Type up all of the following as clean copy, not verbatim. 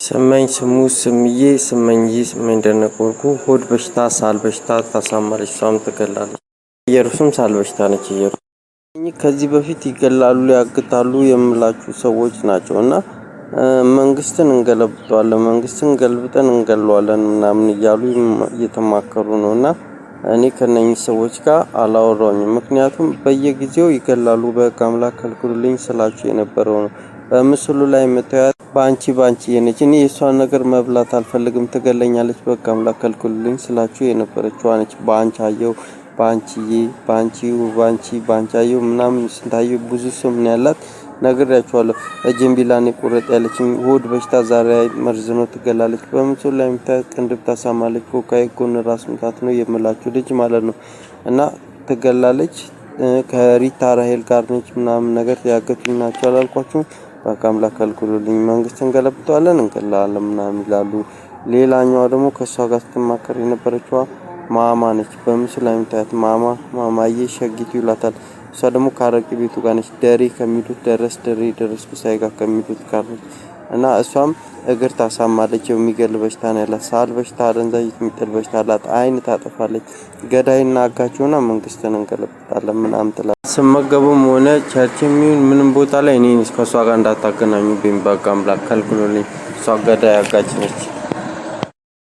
ስመኝ ስሙ ስምዬ ስመኝዬ ስመኝ ደነቀ ወርቁ ሆድ በሽታ ሳል በሽታ ታሳማለች፣ እሷም ትገላለች። ኢየሩስም ሳል በሽታ ነች። ኢየሩስ ከዚህ በፊት ይገላሉ ያግታሉ የምላችሁ ሰዎች ናቸው እና መንግስትን እንገለብጠዋለን፣ መንግስትን ገልብጠን እንገለዋለን ምናምን እያሉ እየተማከሩ ነው እና እኔ ከነኚህ ሰዎች ጋር አላወራኝም። ምክንያቱም በየጊዜው ይገላሉ፣ በህግ አምላክ ከልክሉልኝ ስላችሁ የነበረው ነው። በምስሉ ላይ የምታዩት በአንቺ ባንቺ የነች። እኔ የእሷን ነገር መብላት አልፈልግም፣ ትገለኛለች፣ በህግ አምላክ ከልክሉልኝ ስላችሁ የነበረችዋ ነች። በአንቺ አየው፣ በአንቺዬ፣ በአንቺ፣ ባንቺ፣ ባንቺ አየው ምናምን ስንታየው ብዙ ስም ነው ያላት። ነግሬያችኋለሁ። እጅን ቢላኔ ቁረጥ ያለችኝ ሆድ በሽታ ዛሬ መርዝ ነው ትገላለች። በምስሉ ላይ የምታዩት ቅንድብ ታሳማለች። ኮካይ ጎን ራስ ምታት ነው የምላችሁ ልጅ ማለት ነው እና ትገላለች። ከሪታ ራሄል ጋር ነች ምናምን ነገር ያገቱኝ ናቸው አላልኳችሁም? በቃ አምላክ ከልክሉልኝ፣ መንግስትን ገለብጠዋለን እንገላለን ምናምን ይላሉ። ሌላኛዋ ደግሞ ከእሷ ጋር ስትማከር የነበረችዋ ማማ ነች። በምስሉ ላይ የምታያት ማማ ማማዬ ሸጊቱ ይላታል። እሷ ደግሞ ከአረቂ ቤቱ ጋር ነች። ደሬ ከሚሉት ደረስ ደሬ ደረስ ኩሳይ ጋር ከሚሉት ጋር ነች እና እሷም እግር ታሳማለች። የሚገል በሽታ ነው ያላት። ሳል በሽታ፣ አደንዛዥ የሚጥል በሽታ አላት። አይን ታጠፋለች። ገዳይና አጋች ሆና መንግስትን እንገለብጣለን ምናምን ትላለች። ስመገቡም ሆነ church የሚሆን ምንም ቦታ ላይ እኔ ከእሷ ጋር እንዳታገናኙብኝ በቃ አምላክ ከልክሎልኝ። እሷ ገዳይ አጋች ነች።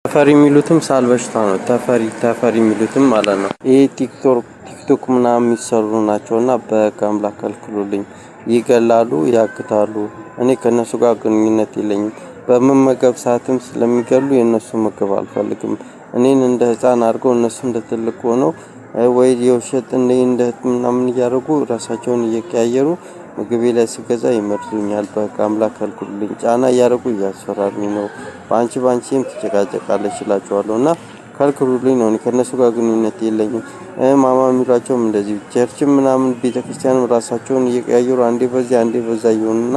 ተፈሪ የሚሉትም ሳል በሽታ ነው። ተፈሪ ተፈሪ የሚሉትም ማለት ነው። ይሄ ቲክቶክ ምናምን የሚሰሩ ናቸው እና በህግ አምላክ ከልክሉልኝ። ይገላሉ፣ ያግታሉ። እኔ ከእነሱ ጋር ግንኙነት የለኝም። በመመገብ ሰዓትም ስለሚገሉ የእነሱ ምግብ አልፈልግም። እኔን እንደ ህፃን አድርገው እነሱ እንደ ትልቅ ሆነው ወይ የውሸት እንደ ምናምን እያደረጉ ራሳቸውን እየቀያየሩ ምግቤ ላይ ስገዛ ይመርዙኛል። በህግ አምላክ ከልክሉልኝ። ጫና እያደረጉ እያስፈራሩኝ ነው። በአንቺ በአንቺም ትጨቃጨቃለች እላቸዋለሁ እና ከልክሉልኝ ነው። ከእነሱ ጋር ግንኙነት የለኝም። ማማ የሚሏቸውም እንደዚህ church ም ምናምን ቤተክርስቲያንም ራሳቸውን እየቀያየሩ አንዴ በዚህ አንዴ በዛ እየሆኑና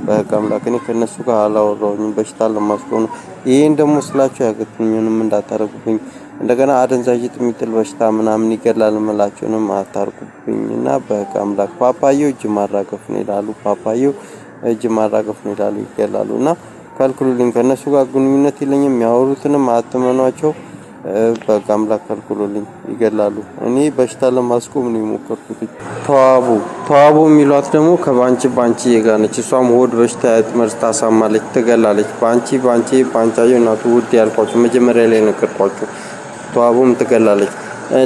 በህግ አምላክ እኔ ከእነሱ ጋር አላወራሁኝም። በሽታ ለማስቆም ነው። ይህን ደግሞ ስላቸው ያገቱኝንም እንዳታረጉብኝ እንደገና አደንዛዥ እጽ የሚጥል በሽታ ምናምን ይገላል ምላቸውንም አታርጉብኝ እና በህግ አምላክ ፓፓየው እጅ ማራገፍ ነው ይላሉ። ፓፓየው እጅ ማራገፍ ነው ይላሉ፣ ይገላሉ እና ከልክሉልኝ። ከእነሱ ጋር ግንኙነት የለኝም። የሚያወሩትንም አትመኗቸው። በህግ አምላክ ከልክሉልኝ፣ ይገላሉ። እኔ በሽታ ለማስቆም ነው የሞከርኩት። ተዋቡ ተዋቡ የሚሏት ደግሞ ከባንቺ ባንቺ ጋር ነች። እሷም ሆድ በሽታ መርዝ ታሳማለች፣ ትገላለች። ባንቺ ባንቺ ባንቻየው እናቱ ውድ ያልኳቸው መጀመሪያ ላይ ነገርኳቸው። ተዋቡም ትገላለች።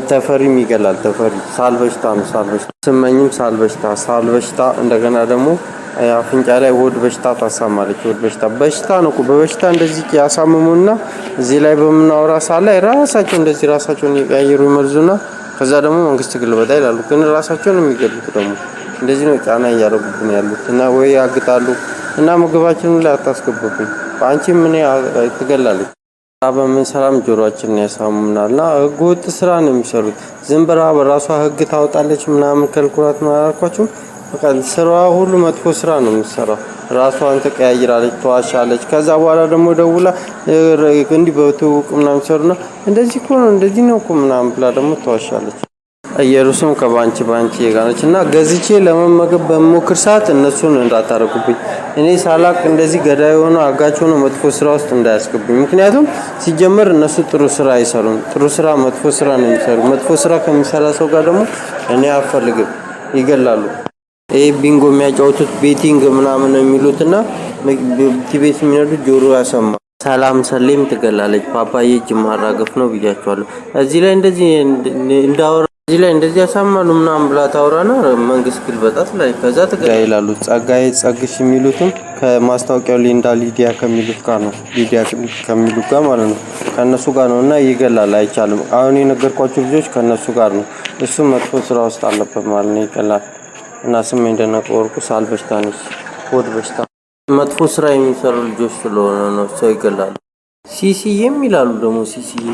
ተፈሪም ይገላል። ተፈሪ ሳል በሽታ ነው። ሳል በሽታ ስመኝም ሳል በሽታ ሳል በሽታ እንደገና ደግሞ አፍንጫ ላይ ሆድ በሽታ ታሳማለች። ሆድ በሽታ በሽታ ነው እኮ በበሽታ እንደዚህ ያሳምሙና እዚህ ላይ በምናወራ ሰዓት ላይ ራሳቸው እንደዚህ ራሳቸውን እየቀያየሩ ይመርዙና ከዛ ደግሞ መንግስት ግልበጣ ይላሉ። ግን ራሳቸውን የሚገሉት ደግሞ እንደዚህ ነው። ጫና እያደረጉብን ያሉት እና ወይ ያግጣሉ እና ምግባችንን ላይ አታስገቡብኝ። በአንቺ ምን ትገላለች በምንሰራም ጆሮአችንን ያሳሙናል። እና ህገ ወጥ ስራ ነው የሚሰሩት። ዝም ብላ በራሷ ህግ ታወጣለች ምናምን ከልኩላት ነው አላልኳችሁም? በቃ ስራዋ ሁሉ መጥፎ ስራ ነው የምትሰራው። ራሷን ትቀያይራለች፣ ተዋሻለች። ከዛ በኋላ ደግሞ ደውላ እንዲህ በትውውቅ ምናምን ሰሩና እንደዚህ እኮ ነው እንደዚህ ነው እኮ ምናምን ብላ ደግሞ ተዋሻለች። ኢየሩስም ከባንቺ ባንቺ ጋር ነች እና ገዝቼ ለመመገብ በሞክር ሰዓት እነሱን እንዳታረጉብኝ። እኔ ሳላቅ እንደዚህ ገዳይ ሆኖ አጋች ሆኖ መጥፎ ስራ ውስጥ እንዳያስገቡኝ። ምክንያቱም ሲጀመር እነሱ ጥሩ ስራ አይሰሩም። ጥሩ ስራ መጥፎ ስራ ነው የሚሰሩ። መጥፎ ስራ ከሚሰራ ሰው ጋር ደግሞ እኔ አልፈልግም፣ ይገላሉ። ይሄ ቢንጎ የሚያጫወቱት betting ምናምን ነው የሚሉትና ቤት የሚነዱት ጆሮ ያሰማ። ሰላም ሰሌም ትገላለች። ፓፓዬ እጅ ማራገፍ ነው ብያቸዋለሁ። እዚህ ላይ እንደዚህ እንዳወራ እዚህ ላይ እንደዚህ ያሳማሉ ምናምን ብላ ታውራና መንግስት ግልበጣት ላይ ከዛ ትገ ይላሉ። ጸጋዬ ጸግሽ የሚሉትም ከማስታወቂያው ሊንዳ ሊዲያ ከሚሉት ጋር ነው። ሊዲያ ከሚሉት ጋር ማለት ነው። ከነሱ ጋር ነው እና ይገላል። አይቻልም። አሁን የነገርኳቸው ልጆች ከነሱ ጋር ነው። እሱ መጥፎ ስራ ውስጥ አለበት ማለት ነው። ይቀላል እና ስሜ ደነቀ ወርቁ ሳል በሽታ ነች፣ ሆድ በሽታ መጥፎ ስራ የሚሰሩ ልጆች ስለሆነ ነው ሰው ይገላሉ። ሲሲዬም ይላሉ ደግሞ ሲሲዬ